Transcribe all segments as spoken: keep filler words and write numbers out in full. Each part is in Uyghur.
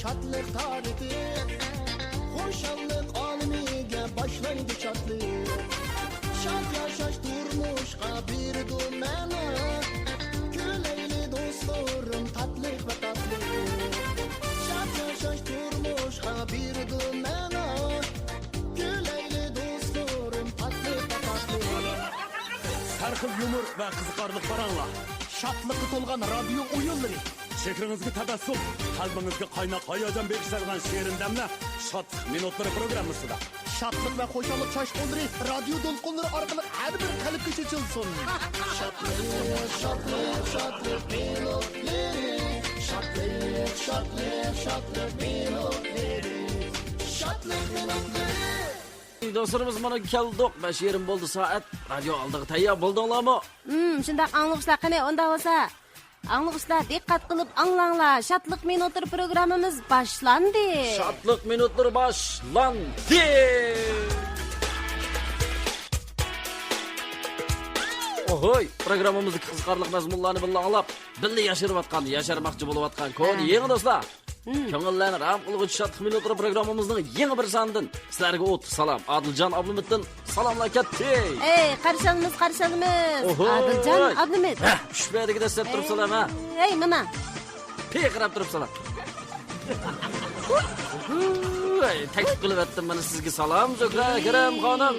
شادلىق تارىتىپ، خۇشاللىق ئالىمىگە باشلايدۇ شادلىق. شاد ياشاش تۇرمۇشقا بېرىدۇ مەنە. كۈلەيلى دوستلىرىم تاتلىق ۋە تاتلىق. شاد ياشاش تۇرمۇشقا بېرىدۇ مەنە. كۈلەيلى دوستلىرىم تاتلىق ۋە تاتلىق. ھەر خىل يۇمۇر ۋە قىزىقارلىق پاراڭلار. شادلىققا تولغان رادىيو ئويۇنلىرى. چېھرىڭىزگە تەبەسسۇم، قەلبىڭىزگە قايناق ھاياجان بېغىشلايدىغان شېرىن دەملەر شادلىق مىنۇتلىرى پروگراممىسىدا. شادلىق ۋە خۇشاللىق چاچقۇللىرى رادىيو دولقۇنلىرى ئارقىلىق ھەر بىر قەلبكە چېچىلسۇن. شادلىق، شادلىق، شادلىق مىنۇتلىرى. شادلىق، شادلىق، شادلىق مىنۇتلىرى. شادلىق مىنۇتلىرى. دوستلىرىمىز، مانا كەلدۇق. بەش يېرىم بولدى سائەت. رادىيو ئالدىغا تەييار بولدۇڭلارمۇ؟ ھىم، شۇنداق ئاڭلىغۇچىلار، قېنى، ئۇنداق بولسا. ئاڭلىغۇچىلار، دىققەت قىلىپ ئاڭلاڭلار. شادلىق مىنۇتلىرى پروگراممىمىز باشلاندى. شادلىق مىنۇتلىرى باشلاندى. ئوھوي، پروگراممىمىزدىكى قىزىقارلىق مەزمۇنلارنى بىللە ئاڭلاپ، بىللە ياشىرىۋاتقان، ياشارماقچى بولۇۋاتقان كونا ھە. يېڭى دوستلار. ھىم. كۆڭۈللەرنى رام قىلغۇچى شادلىق مىنۇتلىرى پروگراممىمىزنىڭ يېڭى بىر سانىدىن سىلەرگە ئوتلۇق سالام. ئادىلجان ئابلىمىتتىن سالاملار كەتتى. ئەي، قارشى ئالىمىز، قارشى ئالىمىز. ئوھوي. ئادىلجان ئابلىمىت. ھە، چۈشمەيدىكىدە سەپ تۇرۇپسىلا، ھە؟ ئەي، مانا. پىرقىراپ تۇرۇپسىلا. ھوي، تەكلىپ قىلىۋەتتىم مانا سىزگە سالام، زۆھرە كېرەم خانىم.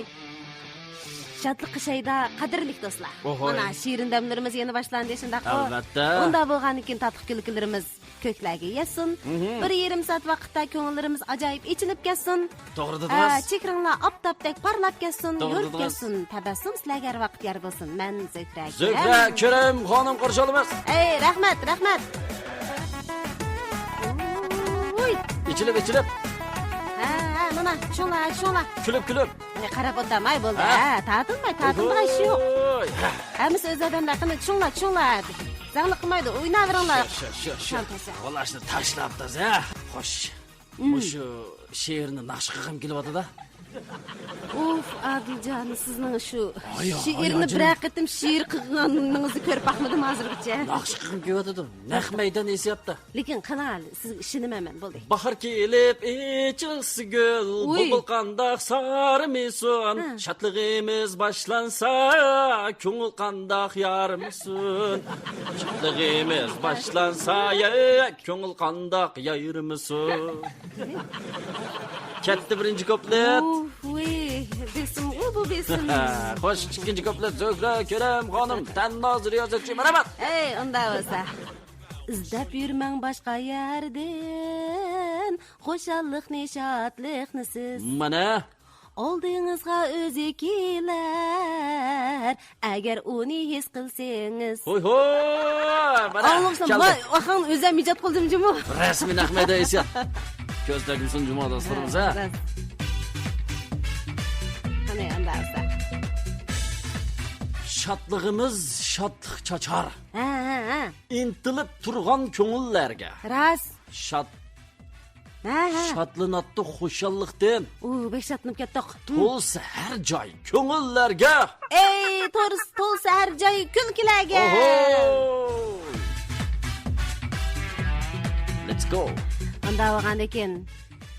شادلىققا شەيدا، قەدىرلىك دوستلار. ئوھوي. مانا، شېرىن دەملىرىمىز يەنە باشلاندى، شۇنداققۇ؟ ئەلۋەتتە. ئۇنداق بولغاندىن كېيىن تاتلىق كۈلكىلىرىمىز كۆكلەرگە يەتسۇن. مھم. بىر يېرىم سائەت ۋاقىتتا كۆڭۈللىرىمىز ئاجايىپ ئېچىنىپ كەتسۇن. توغرا ئە، دېدىڭىز. چېھرىڭلار ئاپتاپتەك پارلاپ كەتسۇن، توغرا يورۇپ دېدىڭىز. كەتسۇن. تەبەسسۇم سىلەرگە ھەر ۋاقىت يار بولسۇن. مەن زۆھرە زۆھرە كېرەم. كېرەم خانىم قارشى ئالىمىز. ئەي، رەھمەت، رەھمەت. ئوي. ئېچىلىپ، ئېچىلىپ. ھە، ھە، مانا، چۈشۈڭلار، چۈشۈڭلار. كۈلۈپ، كۈلۈپ. ئەي، قاراپ ئولتۇرماي بولدى. ھە؟ ھە، تارتىنماي، تارتىنىدىغان ئىش يوق. ئوي. ھەممىسى ئۆز ئادەملەر، قېنى، چۈشۈڭلار، چۈشۈڭلار. زاڭلىق قىلمايدۇ، ئويناۋېرىڭلار. شۇ، شۇ، شۇ، شۇ. شۇ. شانتاسا. ۋاللە، شۇنى تاشلاپتىز، ھە؟ خوش. مم. مۇشۇ شېئىرنى ناخشا قىلغۇم كېلىۋاتىدۇ. ئۇف، ئادىلجان، سىزنىڭ شۇ ھاي، ھاي، شېئىرنى ھاي، بىرەر قېتىم شېئىر قىلغىنىڭىزنى كۆرۈپ باقمىدىم ھازىرغىچە. ناخشا قىلغۇم كېلىۋاتىدۇ. نەق مەيدان ھېسسىياتتا. لېكىن قىلىڭ، سىزگە ئىشىنىمەن مەن، بولدى. باھار كېلىپ ئېچىلسا گۈل، ئۇي. بۇلبۇل قانداق سارىمىسۇن؟ ھە. شادلىقىمىز باشلانسا، كۆڭۈل قانداق يارىمىسۇن؟ شادلىقىمىز باشلانسا، يە، كۆڭۈل قانداق يايرىمىسۇن؟ كەتتى بىرىنچى كۇپلېت. ئۇھ، ۋۇي، بېسىمغۇ بۇ بېسىم. خوش، ئىككىنچى كۇپلېت زۆھرە كېرەم خانىم، تەنناز رىيازەتچى، مەرھەمەت. ئەي، ئۇنداق بولسا. ئىزدەپ يۈرمەڭ باشقا يەردىن، خۇشاللىقنى، شادلىقنى سىز. مانا. ئالدىڭىزغا ئۆزى كېلەر، ئەگەر ئۇنى ھېس قىلسىڭىز. ھوي، ھوي، مانا، ئاڭلىغۇچىلار، كەلدى. ۋاي، ئاخىرىڭ ئۆزى مىجاد قىلدىم جۇمۇ. رەسمىي نەق مەيدان ھېسسىيات. كۆز تەگمىسۇن جۇمۇ دوستلىرىمىز، ھە؟ ھە، راست. قېنى، ئەمدى ئالسا. شادلىقىمىز شادلىق چاچار. ھە، ھە، ھە. ئىنتىلىپ تۇرغان كۆڭۈللەرگە. راست. شاد ھە، ھە. شادلىناتتۇق خۇشاللىقتىن. ئۇ، بەك شادلىنىپ كەتتۇق. ھىم. تولسا ھەر جاي كۆڭۈللەرگە. ئەي، تولسا، تولسا ھەر جاي كۈلكىلەرگە. ئوھو. Let's go. ئۇنداق بولغاندىكىن،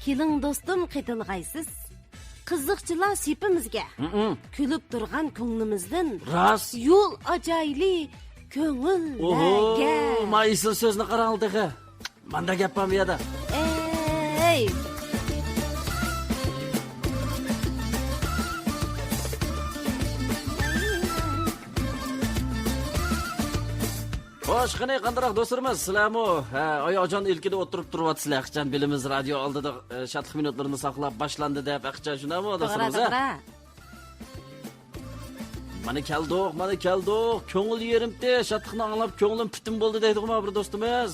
كېلىڭ دوستۇم، قېتىلغايسىز. قىزىقچىلار سېپىمىزگە. ھىم. كۈلۈپ تۇرغان كۆڭلىمىزدىن. راست. يول ئاچايلى كۆڭۈللەرگە. ئوھو، ما ئېسىل سۆزنى قاراڭ تېخى. ماندا گەپ بار بۇ يەردە. ئەي. خوش، قېنى، قانداق دوستلىرىمىز، سىلەرمۇ، ھە، ئاياغجان ئىلكىدە ئولتۇرۇپ تۇرۇۋاتىسىلەر. ھەقىچان بىلىمىز رادىيو ئالدىدا، ئە، شادلىق مىنۇتلىرىنى ساقلاپ باشلاندى دەپ، ھەقىچان شۇنداقمۇ، توغرا، دوستلىرىمىز، ھە؟ توغرا. مانا كەلدۇق، مانا كەلدۇق. كۆڭۈل يېرىمتى، شادلىقنى ئاڭلاپ كۆڭلۈم پۈتۈن بولدى دەيدىغۇ ما بىر دوستىمىز.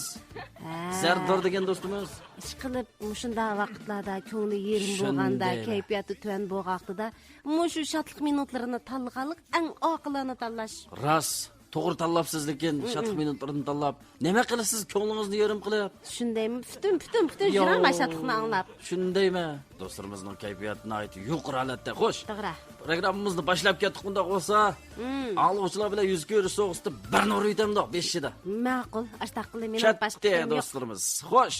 ھە. زەردار دېگەن دوستىمىز. ئىشقىلىپ، مۇشۇنداق ۋاقىتلاردا كۆڭلى يېرىم بولغاندا، شۇندايلا. كەيپىياتى تۆۋەن بولغان ۋاقتىدا مۇشۇ شادلىق مىنۇتلىرىنى تاللىغانلىق ئەڭ ئاقىلانە تاللاش. راست. توغرا تاللاپسىز، لېكىن مم. شادلىق مىنۇتلىرىنى تاللاپ، نېمە قىلىسىز كۆڭلىڭىزنى يېرىم قىلىپ؟ شۇندايمۇ، پۈتۈن، پۈتۈن، پۈتۈن يو. جۇراڭ شادلىقنى ئاڭلاپ. شۇندايمۇ؟ دوستلىرىمىزنىڭ كەيپىياتى ناھايىتى يۇقىرى ھالەتتە. خوش. توغرا. پروگراممىمىزنى باشلاپ كەتتۇق، ئۇنداق بولسا. مم. ئاڭلىغۇچىلار بىلەن يۈز كۆرۈشۈش توغرىسىدا بىر نۇر ئېيتەمدۇق بېشىدا. ماقۇل، ئاشتاق قىلىمەن، باشقا كەتتى، گېپىم يوق. دوستلىرىمىز. خوش.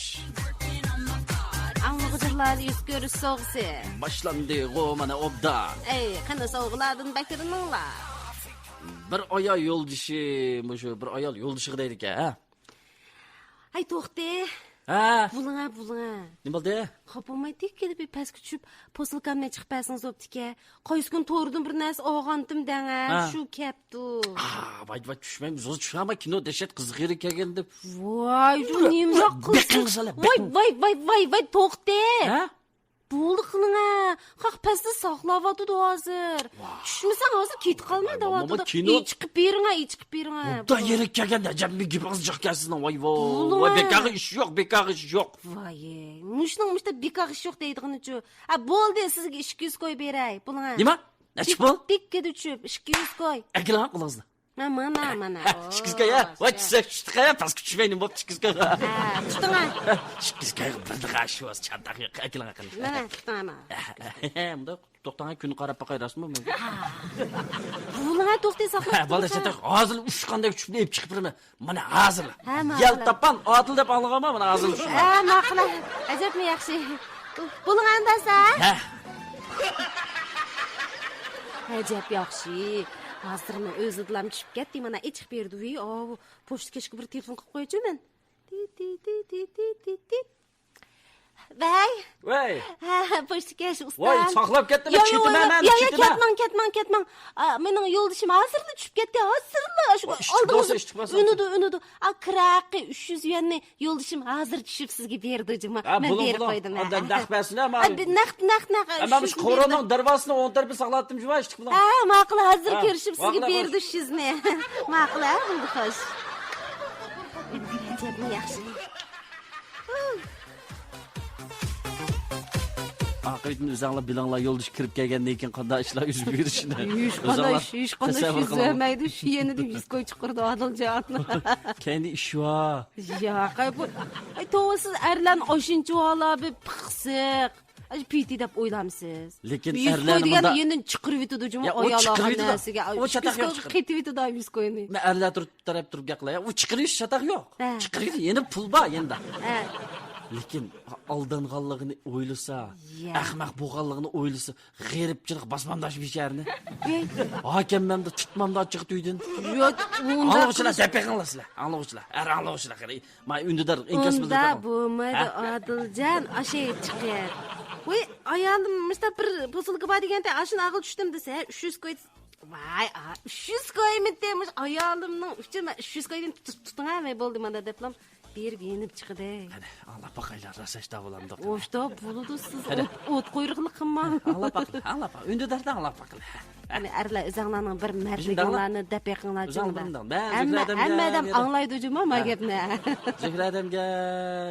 يۈز كۆرۈش سوغىسى. باشلاندىغۇ مانا ئوبدان. ئەي، قېنى سوغىلاردىن بەكرىنىڭلار. بىر ئايال يولدىشى، مۇشۇ بىر ئايال يولدىشىغا دەيدىكەن، ھە؟ ھەي، توختى. ھە؟ بولۇڭە، بولۇڭە. نېمە بولدى؟ خاپا بولماي، تېز كېلىپ بىر پەسكە چۈشۈپ، پوسۇلكامنى چىقىپ بەرسىڭىز بوپتىكەن. قايسى كۈنى توردىن بىر نەرسە ئالغانتىم دەڭە، ھە. شۇ كەپتۇ. ئا، ۋاي، ۋاي، چۈشمەيمىز، ھازىر چۈشەڭ، كىنو دەھشەت قىزىق يېرى كەلگەندە. ۋاي، جۇ، نېمىلا قىلسىڭىز. بېقىڭ سالە، ۋاي، بېقىڭ. ۋاي، ۋاي، ۋاي، ۋاي، توختى. ھە؟ بولدى قىلىڭە. خەق پەستە ساقلاۋاتىدۇ ھازىر. ۋاھ. چۈشمىسەڭ ھازىر كېتىپ قالماي ۋاي، دەۋاتىدۇ. ماما، كىنو ئېچىقىپ بېرىڭە، ئېچىقىپ بېرىڭە. خۇدا يېرى كەلگەندە، ئەجەب گېپىڭىز جىق كەلسىنىڭ، ۋاي، ۋاي. بولۇڭە. ۋاي، بېكارغا ئىش يوق، بېكارغا ئىش يوق. ۋاي، مۇشۇنىڭ مۇشتا بېكارغا ئىش يوق دەيدىغىنىچۇ. ھە، بولدى، سىزگە ئىككى يۈز كوي بېرەي، بولۇڭە. نېمە؟ نەچچە پۇل؟ بېككىدە چۈشۈپ، ئىككى يۈز كوي. ئەكېلىڭ قولىڭىزدا. ھە، مانا، مانا. ھە، ئىككى يۈز كوي، ھە. ۋاي، چۈشسە، چۈشتى، ھە، پەسكە چۈشمەي، نېمە بوپتۇ، ئىككى يۈز كوي. ھە، چۈشتىڭە. ئىككى يۈز كوي، بىر دېگە ئاشۇ ۋاز چاتاق يوق، ئەكېلىڭ قېنى. مانا، چۈشتىڭە، مانا. ھە، مۇنداق توختاڭ، كۈن قاراپ باقاي، راستمۇ؟ ھە. بۇلىڭا توختى ساقلاپ ھە، بولدى، چاتاق، ھازىر ئۇچقاندەك ئۇچۇپ ئېلىپ چىقىپ بېرىمەن. مانا ھازىرلا. ھە، ماقۇل. يەلتاپان ئادىل دەپ ئاڭلىغانما؟ مانا ھازىرلا شۇ. ھە، ماقۇل. ئەجەبمۇ ياخشى. بولۇڭ ئەمدى ھە؟ ھە. ئەجەب ياخشى. ھازىرمۇ ئۆزىدىلا چۈشۈپ كەتتى. مانا ئېچىق بېرىدۇ. ئاۋۇ پوچتا كەشكە بىر تېلېفون قىلىپ قويچۇ مەن. تىت، تىت، تىت. ۋەي. ۋەي. ھە، پوچتا كەش ئۇستا. ۋاي، ساقلاپ كەتتىمە، يا، يا، كېتىمەن مەن، يا، يا، كېتىمەن. كەتمەڭ، كەتمەڭ، كەتمەڭ. ئا، مېنىڭ يولدىشىم ھازىرلا چۈشۈپ كەتتى، ھازىرلا. ئاشۇ ئالدىڭىزدا ئۈنىدۇ، ئۈنىدۇ. ئا، كىراقى ئۈچ يۈز يۈەننى يولدىشىم ھازىر چۈشۈپ سىزگە بېرىدۇ جۇما. ھە، مەن بېرىپ قويدۇم، ھە. نەق، نەق بەرسىنە، ھە، نەق، نەق، نەق. ئەمما مۇشۇ كورونىنىڭ دەرۋازىسىنىڭ ئوڭ تەرىپى ساقلاۋاتتىم جۇما، ئىشتىك بۇلار. ھە، ماقۇل، ھازىر كىرىشىپ سىزگە بېرىدۇ ئۈچ يۈزنى. ماقۇل، ھە، بولدى، خوش. ئەجەبمۇ ياخشى. ئاقىۋىتىنى ئۆزەڭلار بىلىڭلار، يولدىشى كىرىپ كەلگەندىن كېيىن قانداق ئىشلار يۈز بېرىشىنى. ھېچقانداق ئىش، ھېچقانداق ئىش يۈز بەرمەيدۇ، شۇ يەنىدە يۈز كوي چىقىرىدۇ، ئادىلجان. كەينىدە ئىش بار. ياق، ئاي، بۇ، ئاي، توۋا، سىز ئەرلەرنى ئاشۇنچىۋالا بىر پىخسىق، ئاشۇ پىتى دەپ ئويلامسىز؟ لېكىن يۈز ئەرلەرنى كوي دېگەندە مۇنداق يېنىدىن چىقىرىۋېتىدۇ جۇمۇ، يا، ئۇ ئايال چىقىرىۋېتىدۇ. نەرسىگە، ئۇ چاتاق يوق، چىقىرىۋېتىدۇ. قېتىۋېتىدۇ يۈز كوينى. مەن ئەرلەر تۇرۇپ تەرەپ تۇرۇپ گەپ قىلاي. ئۇ چىقىرىۋېتىش چاتاق يوق. ھە. چىقىرىۋېتىش يەنە پۇل بار يەنىدە. ھە. لېكىن ئالدانغانلىقىنى ئويلىسا، يا. ئەخمەق بولغانلىقىنى ئويلىسا، غېرىبچىلىق باسمامدا شۇ بىچارىنى. ھاكەممەمدە تۇتمامدا چىقىپ ئۆيدىن. ياق، ئۇنداق ئاڭلىغۇچىلار، دەپ بېقىڭلار سىلەر. ئاڭلىغۇچىلار، ئەر ئاڭلىغۇچىلار. ما ئۈندىدار ئىنكاس بىلدۈرۈپ ئۇنداق بېقىڭ. بولمايدۇ، ھە؟ ئادىلجان، ئاشۇ چىقىر. ۋۇي، ئايالىم مۇشتا بىر پوسۇلكا بار دېگەنتى، ئاشۇنى ئالغىلى چۈشتۈم دېسە، ئۈچ يۈز كوي. ۋاي، ئا، ئۈچ يۈز كويمىتى، مۇشۇ ئايالىمنىڭ ئۈچۈن مەن ئۈچ يۈز كويدىن تۇت-، تۇتۇڭ ھە، مەن بولدى مانا دەپلا بېرىپ يېنىپ چىقىدۇ. قېنى، ئاڭلاپ باقايلى، راست ئاشتا بولامدۇ؟ ئوشتا بولىدۇ، سىز قېنى. ئوت، ئوت قۇيرۇقلۇق قىلماڭ. ئاڭلاپ باقىلى، ئاڭلاپ باقىلى. ئۈندىداردا ئاڭلاپ باقىلى. قېنى، ئەرلەر، ئۆزەڭلارنىڭ بىر مەردلىكىڭلارنى دەپ بېقىڭلار، جۇمۇ. ھەممە، ھەممە ئادەم ئاڭلايدۇ، جۇمۇ، ما گەپنى. زۆھرە ئادەمگە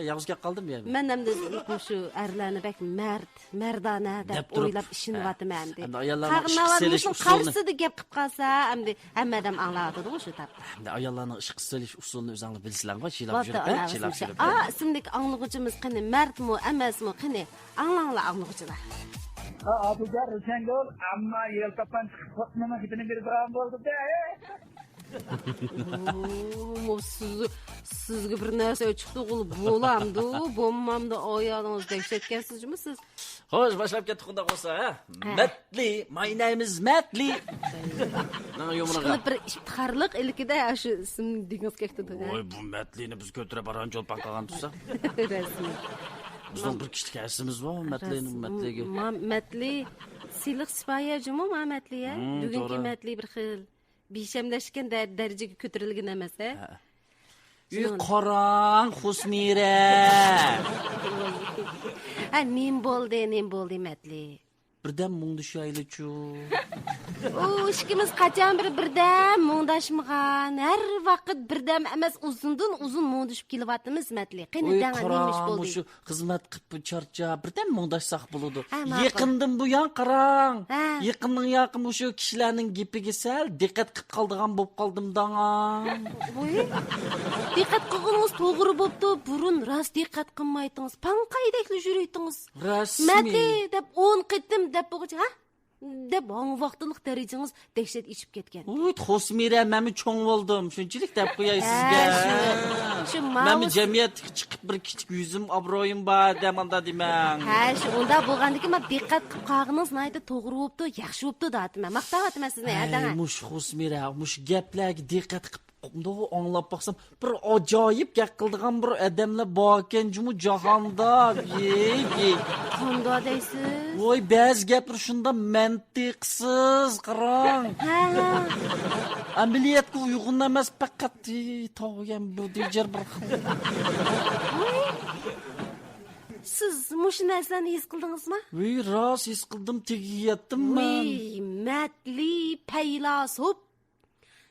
يالغۇز كەپ قالدىم يەنە. مەن ئەمدى مۇشۇ ئەرلەرنى بەك مەرد، مەردانە دەپ ئويلاپ ئىشىنىۋاتىمەن ئەمدى. ئەمدى ئاياللارنىڭ ئىشقا سېلىش ئۇسۇلىنى. قارشىسىدا گەپ قىلىپ قالسا، ئەمدى ھەممە ئادەم ئاڭلاۋاتىدىغۇ شۇ تاپ. ئەمدى ئاياللارنىڭ ئىشقا سېلىش ئۇسۇلىنى ئۆزۈڭلار بىلىسىلەرغۇ، شىلاپ بوپتۇ، يۈرۈپ، ھە، ئانا، شىلاپ يۈرۈپ. ئا، ئىسىمدىكى ئاڭلىغۇچىمىز قېنى، مەردمۇ، ئەمەسمۇ، قېنى، ئاڭلاڭلار، ئاڭلىغۇچىلار. ھە، ئابۇجان، روشەنگۈل، ئەمما يەلتاپان چىقىپ، خوتۇنىنىڭ خېتىنى بېرىدىغان بولدى-دە. ئۇ، سىز، سىزگە بىر نەرسە چىقتىغۇ، بولامدۇ، بولمامدۇ، ئايالىڭىز دەھشەتكەنسىز جۇمۇ سىز. خوش، باشلاپ كەتتۇق ئۇنداق بولسا، ھە؟ ھە. مەتلى، my name is مەتلى. نېمە يۇمۇرغا؟ ئىشقىلىپ بىر ئىپتىخارلىق ئىلكىدە شۇ ئىسىم دېگىڭىز كەتتىدۇ، ھە؟ ۋاي، بۇ مەتلىنى بىز كۆتۈرۈپ بارغان چولپان قالغان تۇرسا. رەسمىي. بىزنىڭ بىر كىشىلىك ھەسسىمىز بار، مەتلىنىڭ، مەتلىگە. ما-، مەتلى سىلىق سىپايە جۇمۇ، ما مەتلى، ھە؟ ھىم، بۈگۈنكى توغرا. مەتلى بىر خىل بىشەملەشكەن دە-، دەرىجىگە كۆتۈرۈلگەن ئەمەس، ھە؟ ھە. ئى، قاراڭ، خۇسنىرە! ھە، نېمە بولدى، نېمە بولدى، مەتلى؟ بىردەم مۇڭدىشايلىچۇ. ئۇ ئىككىمىز قاچان بىر بىردەم مۇڭداشمىغان؟ ھەر ۋاقىت بىردەم ئەمەس، ئۇزۇندىن ئۇزۇن مۇڭدىشىپ كېلىۋاتىمىز، مەتلى. قېنى، دەڭە، نېمە ئىش بولدى؟ مۇشۇ خىزمەت قىلىپ چارچاپ، بىردەم مۇڭداشساق بولىدۇ. ھە، ماقۇل. يېقىندىن بۇيان قاراڭ. ھە. يېقىننىڭ ياقى مۇشۇ كىشىلەرنىڭ گېپىگە سەل دىققەت قىلىپ قالىدىغان بولۇپ قالدىم داڭا. ۋوي. دىققەت قىلغىنىڭىز توغرا بوپتۇ. بۇرۇن راست دىققەت قىلمايتتىڭىز. پاڭقايدەكلا يۈرۈيتتىڭىز. رەسمىي. مەتلى دەپ ئون قېتىم دەپ بولغۇچە، ھە؟ دەپ ھاڭ ۋاقىتلىق دەرىجىڭىز دەھشەت ئېشىپ كەتكەن. ۋۇي، خوسمىرە، مەنمۇ چوڭ بولدۇم، شۇنچىلىك دەپ قوياي سىزگە. ھە، شۇ، شۇ مەنمۇ ماۋۇ جەمئىيەتتىكى چىقىپ بىر كىچىك يۈزۈم، ئابرۇيۇم بار دەم ئاندا دېمەڭ. ھە، شۇ ئۇنداق بولغاندىكىن، مانا دىققەت قىلىپ قالغىنىڭىز نايىتى توغرا بوپتۇ، ياخشى بوپتۇ دەۋاتىمەن، ماختاۋاتىمەن سىزنى، ھە، ھەي، دەڭە. مۇشۇ خوسمىرە، مۇشۇ گەپلەرگە دىققەت قىلىپ مۇنداق ئاڭلاپ باقسام، بىر ئاجايىپ گەپ قىلىدىغان بىر ئادەملەر باركەن جۇمۇ جاھاندا. ۋىي، ۋىي. قانداق دەيسىز؟ ۋاي، بەزى گەپلىرى شۇنداق مەنتىقسىز، قاراڭ. ھە، ھە. ئەمەلىيەتكە ئۇيغۇن ئەمەس، پەقەت، ھېي، تاۋۇيەن بۇ دىجەر بىر خىل. سىز مۇشۇ نەرسىلەرنى ھېس قىلدىڭىزمۇ؟ ۋىي، راست ھېس قىلدىم، تېگىگە يەتتىم مەن. ۋىي، مەتلى پەيلاسوپ.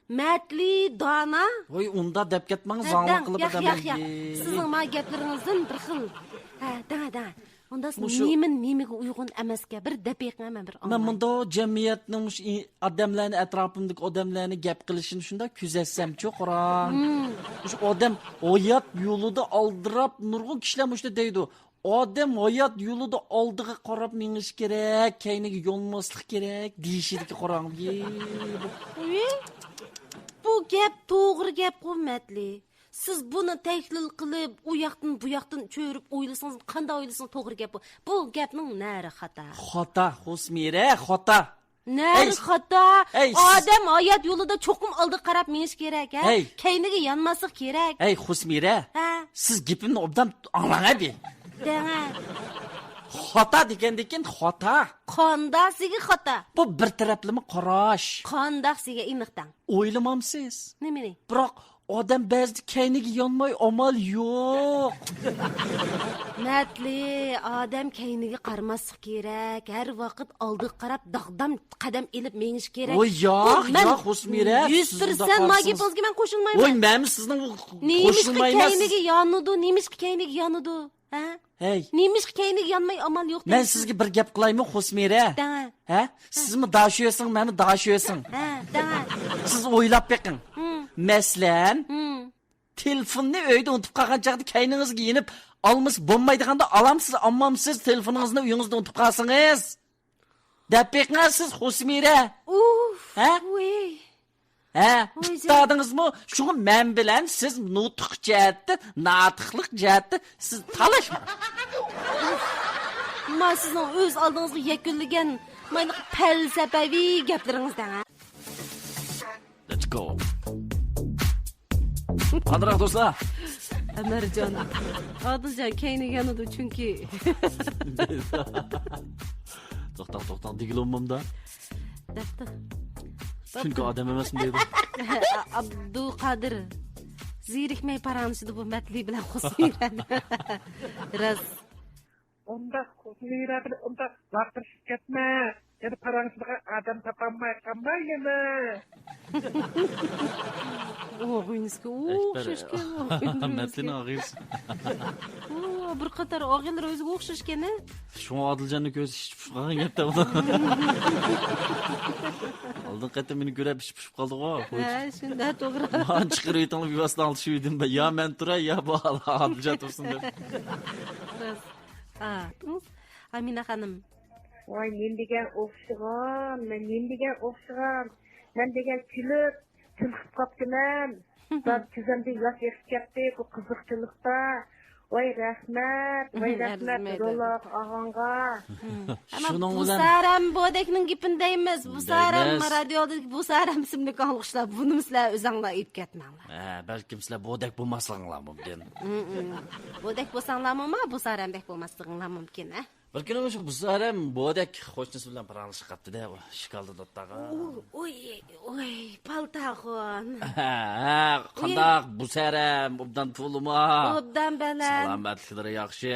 مەتلى دانا. ۋاي، ئۇنداق دەپ كەتمەڭ، ھە، زاڭلىق دەڭ، قىلىپ ياق، ئادەمنى. ياق، ياق. سىزنىڭ ما گەپلىرىڭىزدىن بىر خىل. ھە، دەڭە، دەڭە. ئۇنداق مۇشۇ نېمە، نېمىگە ئۇيغۇن ئەمەسكەن؟ بىر دەپ بېقىڭە، مەن بىر مەن ئاڭلاي. مۇنداق جەمئىيەتنىڭ مۇشۇ ئى-، ئادەملەرنى، ئەتراپىمدىكى ئادەملەرنى گەپ قىلىشىنى شۇنداق كۆزەتسەمچۇ، قاراڭ. مۇشۇ ئادەم ھايات يولىدا ئالدىراپ، نۇرغۇن كىشىلەر مۇشۇنداق دەيدۇ. ئادەم ھايات يولىدا ئالدىغا قاراپ مېڭىش كېرەك، كەينىگە يانماسلىق كېرەك دېيىشىدىكى قاراڭ. ئۇي، بۇ گەپ توغرا گەپقۇ، مەتلى. سىز بۇنى تەھلىل قىلىپ، ئۇ ياقتىن، بۇ ياقتىن چۆرۈپ ئويلىسىڭىز، قانداق ئويلىسىڭىز توغرا گەپ بۇ. بۇ گەپنىڭ نەرى خاتا. خاتا، خوسمىرە، خاتا. نەرى خاتا. ئەي، سىز ئادەم ھايات يولىدا چوقۇم ئالدىغا قاراپ مېڭىش كېرەك، ھە؟ ھەي. كەينىگە يانماسلىق كېرەك. ھەي، خوسمىرە. ھە. سىز گېپىمنى ئوبدان ئاڭلاڭ ئەدى. دەڭە. خاتا دېگەندىكىن خاتا. قانداق سىزگە خاتا؟ بۇ بىر تەرەپلىمە قاراش. قانداق سىزگە ئېنىق دەڭ. ئويلىمامسىز؟ نېمىنى؟ بىراق ئادەم بەزىدە كەينىگە يانماي ئامال يوق. مەتلى، ئادەم كەينىگە قارىماسلىق كېرەك، ھەر ۋاقىت ئالدىغا قاراپ داغدام قەدەم ئېلىپ مېڭىش كېرەك. ۋوي، ياق، ياق، خوسمىرە، يۈز پىرسەنت ما گېپىڭىزگە مەن قوشۇلمايمەن. ۋوي، مەنمۇ سىزنىڭ قوشۇلمايمەن. نېمىشقا كەينىگە يانىدۇ، نېمىشقا كەينىگە يانىدۇ؟ ھە؟ ھەي. نېمىشقا كەينىگە يانماي ئامال يوق دەيسىز؟ مەن سىزگە بىر گەپ قىلايمۇ، خوسمىرە؟ دەڭە. ھە؟ سىزمۇ داشۆسىڭ، مەنمۇ داشۆسىڭ. ھە، دەڭە. سىز ئويلاپ بېقىڭ. ھىم. مەسىلەن، ھىم. تېلېفوننى ئۆيدە ئۇنتۇپ قالغان چاغدا كەينىڭىزگە يېنىپ ئالمىسا بولمايدىغاندا ئالامسىز، ئالمامسىز تېلېفونىڭىزنى ئۆيىڭىزدە ئۇنتۇپ قالسىڭىز؟ دەپ بېقىڭە سىز، خوسمىرە. ئۇف، ھە؟ ۋۇي. ھە، ۋۇي، ئۇتتادىڭىزمۇ؟ شۇڭا مەن بىلەن سىز نۇتۇق جەھەتتە، ناتىقلىق جەھەتتە سىز تالاشماڭ. ما سىزنىڭ ئۆز ئالدىڭىزغا يەكۈنلىگەن مايلىق پەلسەپەۋى گەپلىرىڭىز دەڭە. Let's go. قانداق دوستلار؟ ئەمەرجان. ئادىلجان كەينىگە يانىدۇ چۈنكى. توختاڭ، توختاڭ، دېگىلى بولمامدا. دەپتۇ. چۈنكى ئادەم ئەمەسمۇ دەيدۇ. ئابدۇقادىر. زېرىكمەي پاراڭلىشىدۇ بۇ مەتلى بىلەن خوسمىرە. راست. ئۇنداق خوسمىرە بىلەن ئۇنداق ۋارقىرىشىپ كەتمە. يەنە پاراڭلىشىدىغان ئادەم تاپالماي قالما يەنە. ئوغۇينىسكى ئوخشاشكەن. مەتلىنىڭ ئاغىنىسى. ئۇ، بىر قاتار ئاغىنىلىرى ئۆزىگە ئوخشاشكەن، ھە؟ شۇڭا ئادىلجاننى كۆرسە ئىچى پۇشۇپ قالغان گەپ دەۋاتىدۇ. ئالدىنقى قېتىم مېنى كۆرۈپ ئىچى پۇشۇپ قالدىغۇ. ھە، شۇنداق، توغرا. مانا چىقىرىۋېتىڭلار، بىۋاسىتە ئاڭلىتىشىۋىدىم. يا مەن تۇراي، يا بۇ ئادىلجان تۇرسۇن دەپ. راست. ئا، ئامىنە خانىم. ۋاي، نېمە دېگەن ئوخشىغان، مەن نېمە دېگەن ئوخشىغان. مەن دېگەن كۈلۈپ، تىنىقىپ قاپتىمەن. بار تىزەمدىن ياش ئېقىپ كەتتى، بۇ قىزىقچىلىقتا. ۋاي، رەھمەت، ۋاي، رەھمەت، روللار ئاغاڭغا. ئەمما شۇنىڭ بىلەن بۇسارەم بودەكنىڭ گېپىنى دەيمىز. بۇسارەم دەيمىز. رادىيودىكى بۇسارەم ئىسىملىك ئاڭلىغۇچىلار، بۇنىمۇ سىلەر ئۆزەڭلار ئېيتىپ كەتمەڭلار. ھە، بەلكىم سىلەر بودەك بولماسلىقىڭلار مۇمكىن. بودەك بولساڭلارمۇ، بۇسارەمدەك بولماسلىقىڭلار مۇمكىن، ھە؟ بىر كۈنى مۇشۇ بۇسارەم بودەك قوشنىسى بىلەن پاراڭلىشىپ قاپتىدە، ئۇ ئىشىك ئالدىدا ئولتۇرغان. ئۇ، ئۇي، ئۇي، پالتاخۇن. ھە، ھە، قانداق بۇسارەم، ئوبدان تۇرۇلىمۇ؟ ئوبدان بەلەن. سالامەتلىكلىرى ياخشى.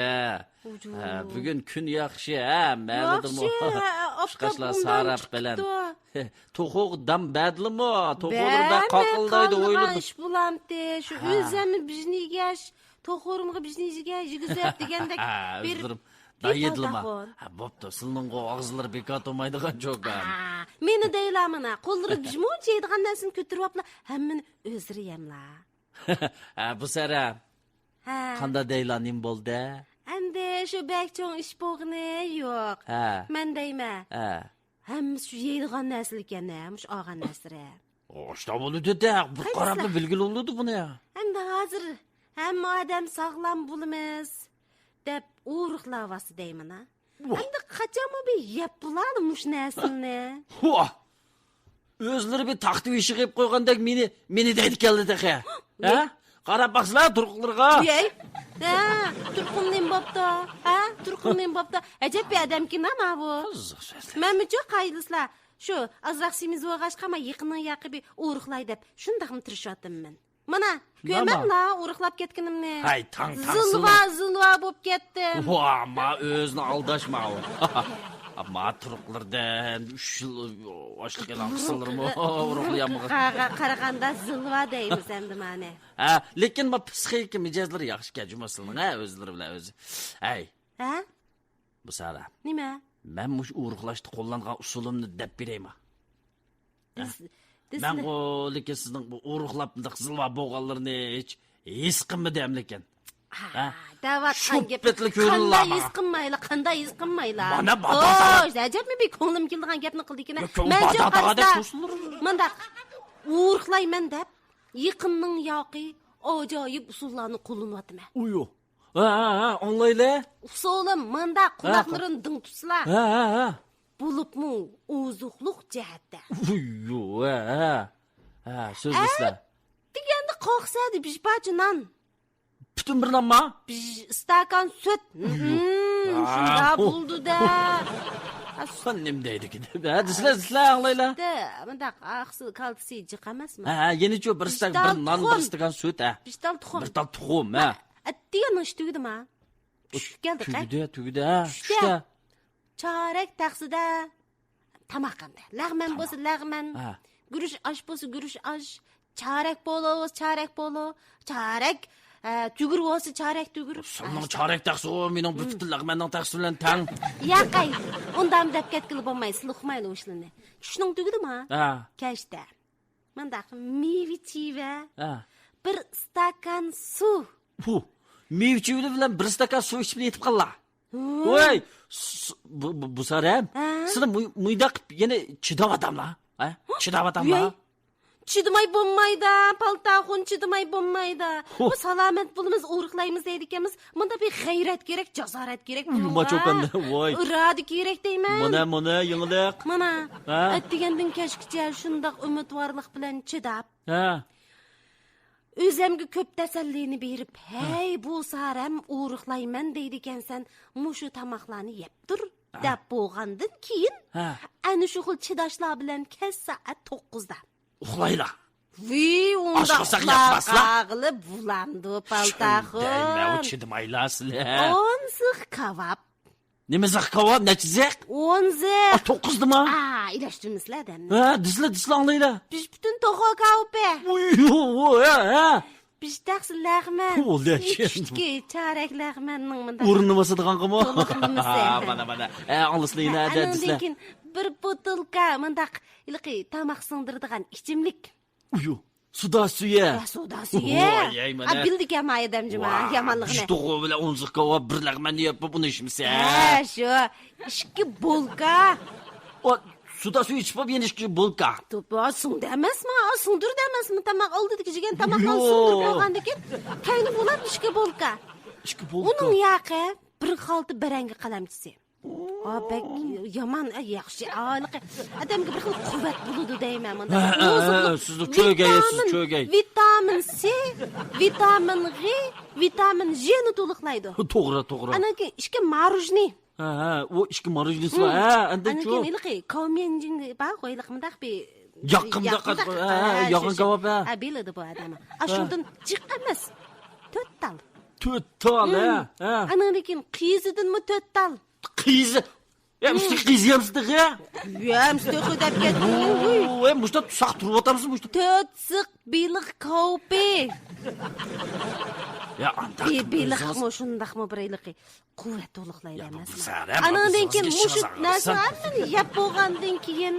ھە، بۈگۈن كۈن ياخشى، ھە، مەلىدىمۇ؟ ياخشى، ھە، ئاپتاپ قۇشقاچلار ئۇندان ساراپ بىلەن. چىقىپتۇ. توخۇغا دام بەردىلىمۇ؟ توخۇلىرى بەك بەرمەي قاقىلدايدۇ، قالمىغان ئويلىدىم. ئىش بولامتى؟ شۇ ھە. ئۆزۈمنى بىژنىگەش، توخۇرۇمغا بىژنىگە يېگۈزەپ دېگەندەك ھە، بىر ئۆزلىرىم دايىدلىما. ھە، بوپتۇ، سىلىنىڭغۇ ئاغزىلىرى بىكار تولمايدىغان چوكان. ھە، مېنى دەيلا مانا، قوللىرى بىژمۇنچە يەيدىغان نەرسىنى كۆتۈرۈۋاپلا، ھەممىنى ئۆزلىرى يەملا. ھە، بۇسارەم. ھە. قاندا دەيلا، نېمە بولدى؟ ئەمدى شۇ بەك چوڭ ئىش بولغىنى يوق. ھە. مەن دەيمە. ھە. ھەممىسى شۇ يەيدىغان نەرسىلىكەن، ھە، مۇشۇ ئالغان نەرسىلىرى. ئاشتا بولىدۇ-دە، بىر قاراپلا بىلگىلى بولىدۇ بۇنى. ئەمدى ھازىر ھەممە ئادەم ساغلام بولىمىز دەپ ئورۇقلاۋاتسا دەيمەن، ھە. ۋاھ. ئەمدى قاچانمۇ بىر يەپ بولارلا مۇشۇ نەرسىنى. ۋاھ. ئۆزلىرى بىر تاختا بېشىغا يېپىپ قويغاندەك مېنى، مېنى دەيدىكەنلا تېخى. ھە؟ قاراپ باقسىلا تۇرقۇملىرىغا. ۋىي. ھە، تۇرقۇم نېمە بوپتۇ؟ ھە، تۇرقۇم نېمە بوپتۇ؟ ئەجەب بىر ئادەمكىن-ھە ماۋۇ. قىزىق سۆزلەر. مەنمۇچۇ قايىلسىلا، شۇ ئازراق سېمىز بولغاچقا، ما يېقىننىڭ ياقى بىر ئورۇقلاي دەپ شۇنداقمۇ تىرىشىۋاتىمەن. مانا، كۆرمەملا ئورۇقلاپ كەتكىنىمنى. ھەي، تاڭ، تاڭ زىلۋا، سىلۋا. زىلۋا بوپ كەتتىم. ۋا، ما ئۆزىنى ئالداشما ئۇ. ما تۇرقلىرىدىن ئۈچ يىل ئاشلىق ئېلان قىلسىلىرمۇ ئورۇقلىيالمىغان. قا-، قا-، قارىغاندا زىلۋا دەيمىز ئەمدى مانى. ھە، لېكىن ما پسىخىكا مىجەزلىرى ياخشىكەن جۇمۇ سىلىنىڭ، ھە، ئۆزلىرى بىلەن ئۆزى. ھەي. ھە؟ بۇ سارا. نېمە؟ مەن مۇشۇ ئورۇقلاشتا قوللانغان ئۇسۇلۇمنى دەپ بېرەيما؟ دېس-، دېسىلە. مەنغۇ لېكىن سىزنىڭ بۇ ئورۇقلاپ مۇنداق زىلۋا بولغانلىرىنى ھېچ ھېس قىلمىدىم لېكىن. ھە، ھە؟ دەۋاتقان گېپى قانداق ھېس قىلمايلا، قانداق ھېس قىلمايلا؟ مانا بادادا. خوش، ئەجەبمۇ بىر كۆڭلۈم كېلىدىغان گەپنى قىلدىكىن. ياق، مەنچۇ بادادا قارىسا، دەپ تۇرسۇنلار. مۇنداق، ئورۇقلايمەن دەپ، يېقىننىڭ ياقى ئاجايىپ ئۇسۇللارنى قوللىنىۋاتىمەن. ئۇيۇ. ھە، ھە، ھە، ئاڭلايلى. ئۇسۇلۇم مۇنداق، ھە، قۇلاقلىرىنى دىڭ تۇتسىلا. ھە، ھە، ھە. بولۇپمۇ ئوزۇقلۇق جەھەتتە. ئۇيۇ، ھە، ھە. ھە، سۆزلىسىلە. ئە، دېگەندە قاقسەدە بىر پارچە نان. پۈتۈن بىر نانما؟ بىر ئىستاكان سۈت. ئۇيۇ. ھىم، ھە. شۇنداق بولىدۇ-دە. سەن نېمە دەيدىكىن؟ ھە، دېسىلە، دېسىلە، ئاڭلايلى. ئىشتە، مۇنداق ئاقسىل كالتسىي جىق ئەمەسمۇ؟ ھە، ھە، يەنىچۇ بىر ئىستاكان، بىر نان، بىر ئىستاكان سۈت، ھە. بىر تال تۇخۇم. بىر تال تۇخۇم، ھە. ئەتىگەننىڭ ئىشى تۈگىدىما؟ چۈشكە كەلدۇق، ھە؟ تۈگىدى، تۈگىدى، ھە. چۈشتە. چارەك تەخسىدە تاماق ئەمدى. لەغمەن بولسا لەغمەن، ھە. گۈرۈچ ئاش بولسا گۈرۈچ ئاش، چارەك پولۇ بولسا چارەك پولۇ، چارەك، ئە، تۈگۈر بولسا چارەك تۈگۈر. سەننىڭ چارەك تەخسىڭ مېنىڭ بىر پۈتۈن لەغمەننىڭ تەخسىسى بىلەن تەڭ. ياقەي، ئۇنداقمۇ دەپ كەتكىلى بولماي، سىلى ئۇقمايلا ئۇ ئىشلارنى. چۈشنىڭ تۈگىدىما؟ ھە. كەچتە. مۇنداق مېۋە چىۋە، ھە. بىر ئىستاكان سۇ. پۇ، مېۋە چىۋىلى بىلەن بىر ئىستاكان سۇ ئىچىپ يېتىپ قاللا. ھە. ۋاي، س-، بۇ، بۇ، بۇ سارەم. ھە؟ سېنى مۇ-، مۇيداق قىپ يەنە چىداۋاتاملا؟ ھە؟ چىداۋاتاملا؟ ۋاي، چىدىماي بولمايدا، پالتاخۇن چىدىماي بولمايدا. ھو. بۇ سالامەت بولىمىز، ئورۇقلايمىز دەيدىكەنمىز. مۇندا بىر غەيرەت كېرەك، جاسارەت كېرەك بۇنىڭغا. ئۇيۇما چوكاندا، ۋاي. ئىرادە كېرەك دەيمەن. مانا، مانا، يېڭىلىق. مانا، ھە؟ ئەتىگەندىن كەچكىچە شۇنداق ئۈمىدۋارلىق بىلەن چىداپ. ھە. ئۆزەمگە كۆپ تەسەللىنى بېرىپ، ھە. ھەي، بۇ سارەم ئورۇقلايمەن دەيدىكەنسەن، مۇشۇ تاماقلارنى يەپ تۇر، ھە. دەپ بولغاندىن كېيىن، ھە. ئەنە شۇ خىل چىداشلار بىلەن كەچ سائەت توققۇزدا. ئۇخلايلا. ۋىي، ئۇنداق ئۇخلاپ قالغىلى بولامدۇ، پالتاخۇن؟ دەيمەن، ئۇ چىدىمايلا سىلەر. ئون زىخ كاۋاپ. نېمە زىخ كاۋاپ؟ نەچچە زىخ؟ ئون زىخ. ئا، توققۇزدىما؟ ئا، ئىلەشتۈرمىسىلە ئادەمنى. ھە، دېسىلە، دېسىلە ئاڭلايلا. بىر پۈتۈن توخۇ كاۋىپى. ئۇيۇ، ھە، ھە. بىر تەخسە لەغمەن. ئۇ لەشەن. ئىككى چارەك لەغمەننىڭ مۇنداق ئورنىنى باسىدىغانغىمۇ؟ تولۇقلىمىسى. ھا، مانا، مانا. ھە، ئاڭلىسىلە يەنە ئەدە ئاندىن دېسىلە. كېيىن بىر بوتۇلكا مۇنداق ھېلىقى تاماق سىڭدۈرىدىغان ئىچىملىك. ئۇيۇ، سۇدا سۈيە. ھە، سۇدا سۈيە. ۋاي، ئەي، مانا. ھە، بىلدىكەن ما ئادەم جۇما، ۋاي، يامانلىقىنى. ئۈچ توخۇ بىلەن ئون زىخ كاۋاپ، بىر لەغمەننى يەپ بولۇپ، ئۇنى ئىچمىسە. ھە، شۇ. ئىككى بولكا. ئا، سۇدا سۈيە ئىچىپ بولۇپ، يەنە ئىككى بولكا. توپا، سۇڭدا ئەمەسمۇ، سۇڭدۇردا ئەمەسمۇ، تاماق ئالدىدىكى يېگەن تاماقنى يوق. سۇڭدۇرۇپ بولغاندىن كېيىن، كەينى بولۇپ ئىككى بولكا. ئىككى بولكا. ئۇنىڭ ياقى بىر خالتا بەرەڭگە قەلەمچىسى. ئا، بەك يامان، ئە، ياخشى. ئا، ھېلىقى ئادەمگە بىر خىل قۇۋۋەت بولىدۇ دەيمەن مۇنداق. ھە، ھە، ھە، ئوزۇقلۇق، سىزنى چۆگەي، سىز ۋىتامىن، چۆگەي. ۋىتامىن سى، ۋىتامىن غى، ۋىتامىن ژنى تولۇقلايدۇ. توغرا، توغرا. ئاندىن كېيىن ئىككى ماروژنى. ھە، ھە، ئۇ ئىككى ماروژنىسى بار. ھە، ئاندىن ئاندىن كېيىن ھېلىقى كاۋميەنجىن بار غۇ، ھېلىقى مۇنداق بىر ياققىمداق، ياققىمداق، ھە، ھە، ھە، ياغان شۇ، شۇ. كاۋاپ، ھە. ھە، بىلىدۇ بۇ ئادەم. ئاشۇندىن جىق ئەمەس. تۆت تال. تۆت تال، ھە، ھە. ئاندىن كېيىن قىزىدىنمۇ تۆت تال. قىزى. يا، مۇشۇ قىزى يەمسىز تېخى. يەمسىز تېخى دەپ كەتتىڭ. ۋوي، مۇشتا ساق تۇرۇۋاتامسىز مۇشتا. تۆت سىق بېلىق كاۋىپى. يا، ئانداق بېلىقمۇ شۇنداقمۇ بىر ھېلىقى قۇۋۋەت تولۇقلايدۇ ئەمەسمۇ. ئانىڭدىن كېيىن مۇشۇ نەرسىلەرنى يەپ بولغاندىن كېيىن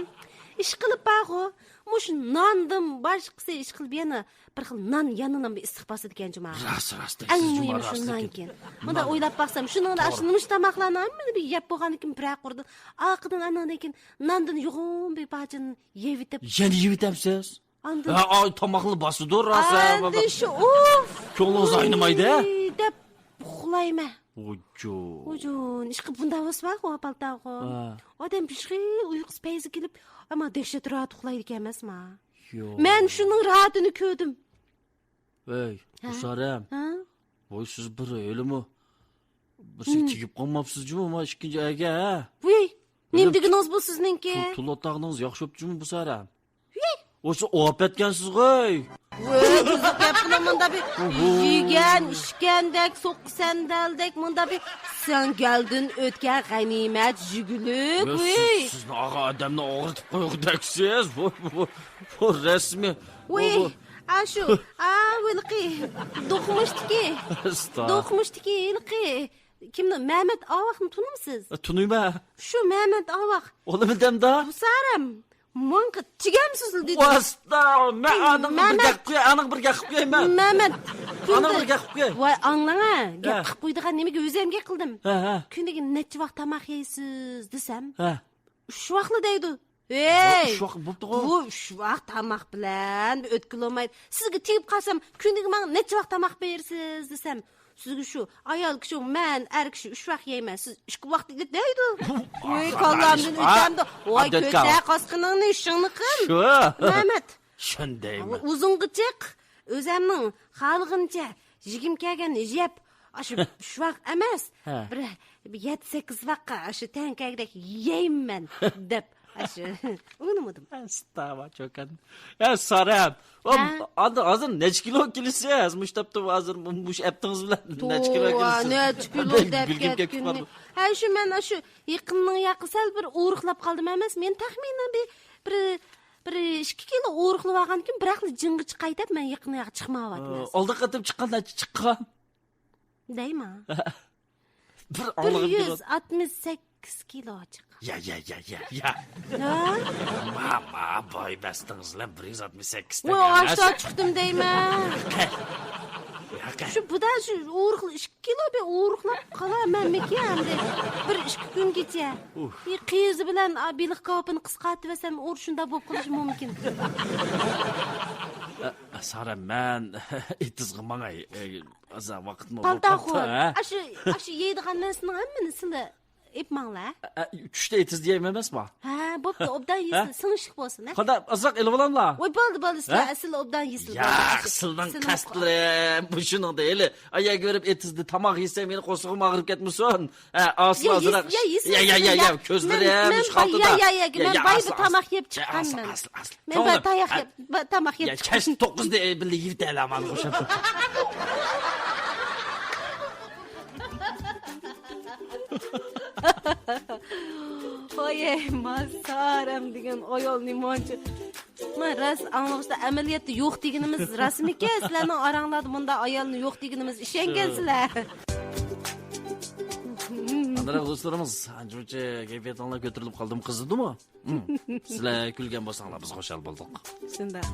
ئىشقىلىپ بارغۇ، مۇشۇ ناندىن باشقىسى ئىشقىلىپ يەنە بىر خىل نان، يەنە نان بىر ئىسسىق باسىدىكەن جۇما. راست، راست ئەڭ دەيسىز جۇما، مۇھىمى شۇ راست نانكەن. لېكىن. مۇنداق نان. ئويلاپ باقسام، شۇنىڭدا ئاشۇ توغرا. نېمىش تاماقلارنى ھەممىنى بىر يەپ بولغاندىن كېيىن بىرەر قۇردىن، ئارقىدىن ئانىڭدىن كېيىن ناندىن يوغان بىر پارچىنى يەۋېتىپ. يەنە يەۋېتەمسىز؟ ئاندىن ھە، ئاي، تاماقنى باسىدۇ، راست، ھە، ئاندىن شۇ، ئۇف، كۆڭلىڭىز ئاينىمايدۇ، ھە؟ ئۇي، دەپ ئۇخلايمەن. ۋۇجۇ. ۋۇجۇن، ئىشقىلىپ بۇنداق بولسا بارغۇ، پالتاغۇ. ھە. ئادەم بىر خىل ئۇيقۇسى پەيزى كېلىپ، ئەمما دەھشەت راھەت ئۇخلايدىكەن ئەمەسما؟ يوق. مەن شۇنىڭ راھىتىنى كۆردۈم. ۋەي، ھە؟ بۇسارەم. ھە؟ ۋاي، سىز بىر ھېلىمۇ بىرسىگە ھىم. تېگىپ قالماپسىز جۇمۇ، ما ئىككىنچى ئەگە، ھە؟ ۋۇي، نېمە دېگىنىڭىز بۇ سىزنىڭكى؟ تۇ-، تۇلاتاغنىڭىز ياخشى بوپتۇ جۇمۇ، بۇسارەم. ۋۇي. ئوسا ئاپەتكەنسىز غوي. ۋۇي، بۇزۇق گەپ قىلىڭ، مۇندا بىر ئوھو. يېگەن، ئىچكەندەك، سوققا سەندەلدەك، مۇندا بىر سەڭگەلدىن ئۆتكەن غەنىيمەت يۈگۈلۈك، ۋە ۋۇي. سىز، سىزنى ئاغا ئادەمنى ئاغرىتىپ قويغۇدەكسىز. بۇ، بۇ، بۇ رەسمىي. ۋۇي، بۇ، بۇ. ئاشۇ، ئا، ھېلىقى، دوقمۇشتىكى. ئاستا. دوقمۇشتىكى ھېلىقى. كىمنىڭ؟ مەمەت ئاۋاقنى تونۇمسىز؟ ئە، تونۇيمەن. شۇ مەمەت ئاۋاق. ئۇنىمۇ دەمدا؟ بۇسارەم. ماڭا تېگەمسىزلا دېدى. ۋاستا، مەن ئاي، ئانىڭغا بىر مەمەت. گەپ قىلىپ قوياي، ئانىڭغا بىر گەپ قىلىپ قوياي مەن. مەمەت. ئانىڭغا بىر گەپ قىلىپ قوياي. ۋاي، ئاڭلاڭا، گەپ ھە. قىلىپ قويىدىغان نېمىگە ئۆزۈم گەپ قىلدىم. ھە، ھە. كۈنىگە نەچچە ۋاق تاماق يەيسىز دېسەم، ھە. ئۈچ ۋاقلا دەيدۇ. ھەي! ئۈچ ۋاق بوپتىغۇ. بۇ ئۈچ ۋاق تاماق بىلەن ئۆتكىلى بولمايدۇ. سىزگە تېگىپ قالسام، كۈنىگە ماڭا نەچچە ۋاق تاماق بېرىسىز دېسەم، سىزگە شۇ ئايال كىشى، مەن ئەر كىشى ئۈچ ۋاق يەيمەن، سىز ئىككى ۋاق دەيدۇ. ۋاي، كاللامدىن ئۆتەمدۇ. ۋاي، كۆتەر قاسقىنىڭنى ئىشىڭنى قىل. شۇ. مەمەت. شۇندايمۇ؟ ئۇزۇنغىچە ئۆزەمنىڭ خالىغىنىچە يېگۈم كەلگەننى يەپ، ئاشۇ ئۈچ ۋاق ئەمەس، ھە. بىر، بىر يەتتە، سەككىز ۋاققا ئاشۇ تەڭ كەلگۈدەك يەيمەن دەپ، ئاشۇ ئۇنىمىدىم. ئەستاۋا چوكان. ئە، سارەم. ھە؟ ئاندىن ھازىر نەچچە كىلو كېلىسىز؟ مۇشۇ تاپتا ھازىر مۇشۇ ئەپتىڭىز بىلەن نەچچە كىلو توۋا، كېلىسىز؟ نەچچە كىلو دەپ بىلگۈم كەتكەن. كەتكىنى. ھە، شۇ مەن ئاشۇ يېقىننىڭ ياقى سەل بىر ئورۇقلاپ قالدىم ئەمەس. مېنى تەخمىنەن بىر، بىر بىر ئىككى كىلو ئورۇقلىۋالغاندىن كېيىن، بىراقلا جىڭغا چىقاي دەپ، مەن يېقىن ياققا چىقمايۋاتىمەن. ئالدى قېتىم چىققان نەچچە چىققان؟ دەيما. بىر بىر ئاڭلىغۇم يۈز ئاتمىش سەككىز كىلو چىققان. يا، يا، يا، يا، يا. ھە؟ ما، ما، باي بەستىڭىز بىلەن بىر يۈز ئاتمىش سەككىز ۋاي، تەگەن ئاشتا ئەمەس. چىقتىم دەيمەن. ياقى. شۇ بۇدا شۇ ئورۇقلا-، ئىككى كىلو بىر ئورۇقلاپ قالارمەنمىكىن ئەمدى بىر ئىككى كۈنگىچە. ئۇھ. ئى، قىزى بىلەن، ئا، بېلىق كاۋىپىنى قىسقارتىۋەتسەم، ئۇ شۇنداق بولۇپ قېلىشى مۇمكىن. ئە، سارا، مەن ئېتىزغا ماڭاي. ئە، ئازا ۋاقىتمۇ بولۇپ قالدى، ھە؟ ئاشۇ، ئاشۇ يەيدىغان نەرسىنىڭ ھەممىنى سىلە ئېلىپ ماڭلا. ئە، چۈشتە ئېتىز دېيەيمەن ئەمەسمۇ؟ ھە، بوپتۇ، ئوبدان ھە؟ يېسىلە، سىڭىشلىق بولسۇن، ھە؟ قانداق، ئازراق ئېلىۋالاملا؟ ۋاي، بولدى، بولدى، ھە؟ سىلە ئوبدان يېسىلە، ياق، بولدى. سىلىنىڭ سىلىنىڭ قەستلىرى مۇشۇنىڭدا ھېلى. ئايەرگە بېرىپ ئېتىزدا تاماق يېسەم، مېنىڭ قورسىقىم ئاغرىپ كەتمىسۇن. ھە، ئاسىل يا، ئازراق. يا، يېسىلە، يا، يا، يا، يېسىلە، يا، يا. كۆزلىرىم مەن، مەن، يا، يا، يا، يا، مەن يا، باي ئاسىل، بىر تاماق ئاسىل. يەپ يا، ئاسىل، چىققانمەن. ئاسىل، ئاسىل. مەن بىر تاماق يەپ، بىر تاماق يەپ يا، چىققان. كەچ توققۇزدا بىللە يېۋىتەيلى، مانا خوشام. ۋاي، ماسارەم دېگەن ئايال نېمانچە. مەن راست ئاڭلىغۇچتا ئەمەلىيەتتە يوق دېگىنىمىز راستمىكەن؟ سىلەرنىڭ ئاراڭلاردا مۇنداق ئايالنى يوق دېگىنىمىز ئىشەنگەنسىلەر. ئاندىراق دوستلىرىمىز، ئانچە-مۇنچە كەيپىياتىڭلار كۆتۈرۈلۈپ قالدىمۇ، قىزىدىمۇ؟ سىلەر كۈلگەن بولساڭلار، بىز خۇشال بولدۇق. شۇنداق.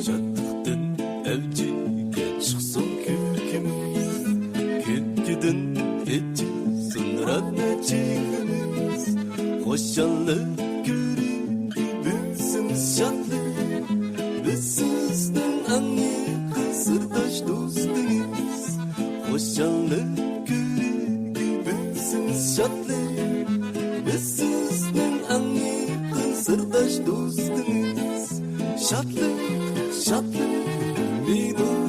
شادلىقتىن ئەۋجىگە چىقسۇن كۈلكىمىز، كۈلكىدىن ئېچىلسۇن رەنە چېھرىمىز. خۇشاللىق كۆرۈنگە بۈگۈن شادلىق، بىز سىزنىڭ ئەڭ يېقىن سىرداش دوستىڭىز. خۇشاللىق كۆرۈنگە بۈگۈن شادلىق، بىز سىزنىڭ ئەڭ يېقىن سىرداش دوستىڭىز. شادلىق، شادلىق، ئۈمىدىڭ